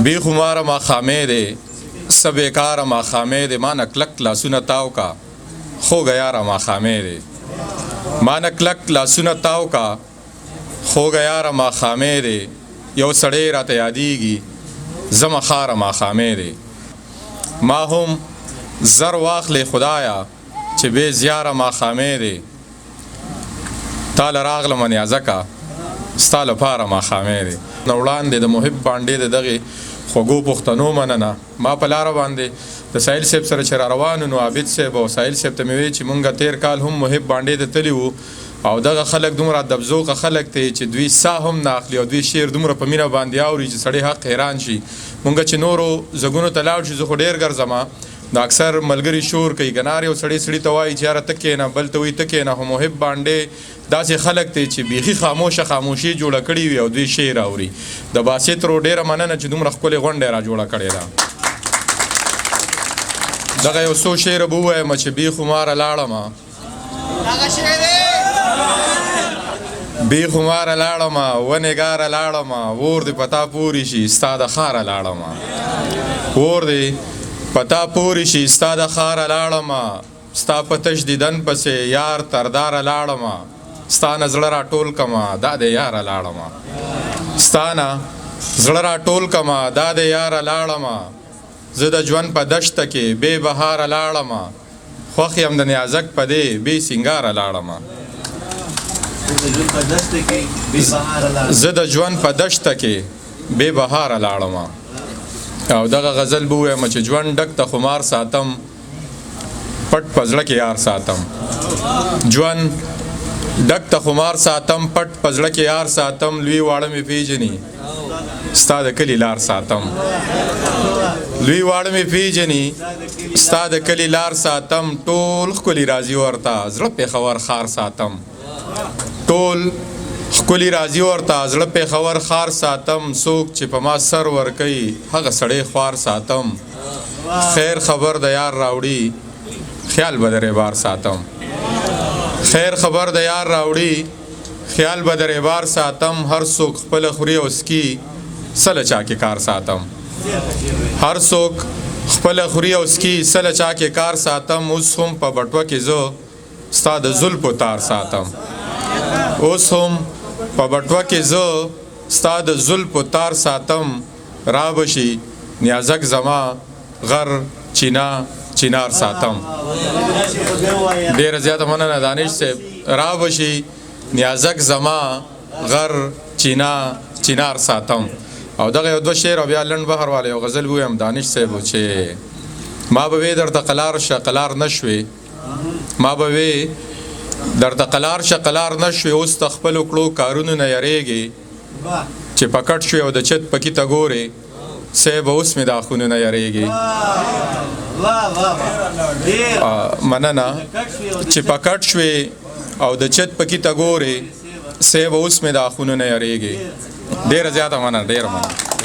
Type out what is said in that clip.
بې خماره ماښامی دی، څه بېکاره ماښامی دی، ما نه کلک لاسونه تاو کا خوږه یاره ماښامی دی، ما نه کلک لاسونه تاو کا خوږه یاره ماښامی دی، یو سړی راته یادېږي زمه ښاره ماښامی دی، ما هم زر واخلې خدایه چې بې زیاره ماښامی دی، تاله راغلم نیازکه ستا لپاره ماښامی دی. نه وړاندې د محب بانډې د دغې خوږو پښتنو مننه. ما په لاره باندې د ساحل صاحب سره چې را روان نو عابد صاحب او ساحل صاحب ته مې وی چې مونږ تیر کال هم محب بانډې ته تللي وو او دغه خلک دومره ادبذوقه خلک دی چې دوی ساه هم نه اخلي او دوی شعر دومره په مینه باندې اوري چې سړی حق حیران شي. مونږ چې نورو ځګونو ته لاړ شو، زه خو ډېر ګرځم، نو اکثر ملګري شور کوي، که نه هر یو سړی سړي ته وایي چې یاره ته کښېنه، بل ته وایي ته کښېنه، خو محب بانډې داسې خلک دی چې بیخي خاموشه خاموشي جوړه کړې وي او دوی شعر اوري. د باسط ورور ډېره مننه چې دومره ښکلې غونډه یې را جوړه کړې ده. دغه یو څو شعره به ووایم چې بې خماره لاړم، بې خماره لاړم، ونګاره لاړم، ور دې پتا پورې شي ستا د ښاره لاړم، ور دې پتا پورې شي ستا د ښاره لاړم، ستا په تش دیدن پسې یار تر داره لاړم، ستا نه زړه را ټول کمه دا د یاره لاړم، ستا نه زړه را ټول کمه دا د یاره لاړم، زه د ژوند په دشته کې بې بهاره لاړم، خوښ یم د نیازک په دې بې سینګاره لاړم، زه د ژوند په دشته کې بې بهاره لاړم. او دغه غزل به ووایم چې ژوند ډک ته خمار ساتم، پټ په زړه کې یار ساتم، ژوند ډک ته خمار ساتم، پټ په زړه کې یار ساتم، لوی واړه مې پیژني ستا د کلي لار ساتم، لوی واړه مې پیژني ستا د کلي لار ساتم، ټول ښکلي راځي ورته زړه پېښور ښار ساتم، ټول ښکلي راځي ورته زړه پېښور ښار ساتم، څوک چې په ما سر ورکوي هغه سړی خوار ساتم، خیر خبر د یار راوړي خیال به د ریبار ساتم، خیر خبر د یار راوړي خیال به د ریبار ساتم، هر څوک خپله خوري او څکي څه له چا کې کار ساتم، هر څوک خپله خوري او څکي څه له چا کې کار ساتم، اوس هم په بټوه کې زه ستا د زلفو تار ساتم، اوس هم په بټوه کې زه ستا د زلفو تار ساتم، را به شي نیازک زما غر چینا چینار ساتم. ډېره زیاته مننه دانش صاحب. را به شي نیازک زما غر چینا چینار ساتم. او دغه یو دوه شعر او بیا لنډ بهر والا یو غزل ووایم دانش صاحب چې ما به وې درته قلار شه قلار نه شوې، ما به وې درته قلار شه قلار نه شوې، اوس د خپلو کړو کارونو نه یریږې، چې په کټ شوې او د چت پکې ته ګورې، صاحب اوس مې د اخونو نه یریږي. مننه. چې په کټ شوې او د چت پکې ته ګورې، صاحب اوس مې د اخونو نه یریږي. ډېره زیاته مننه، ډېره مننه.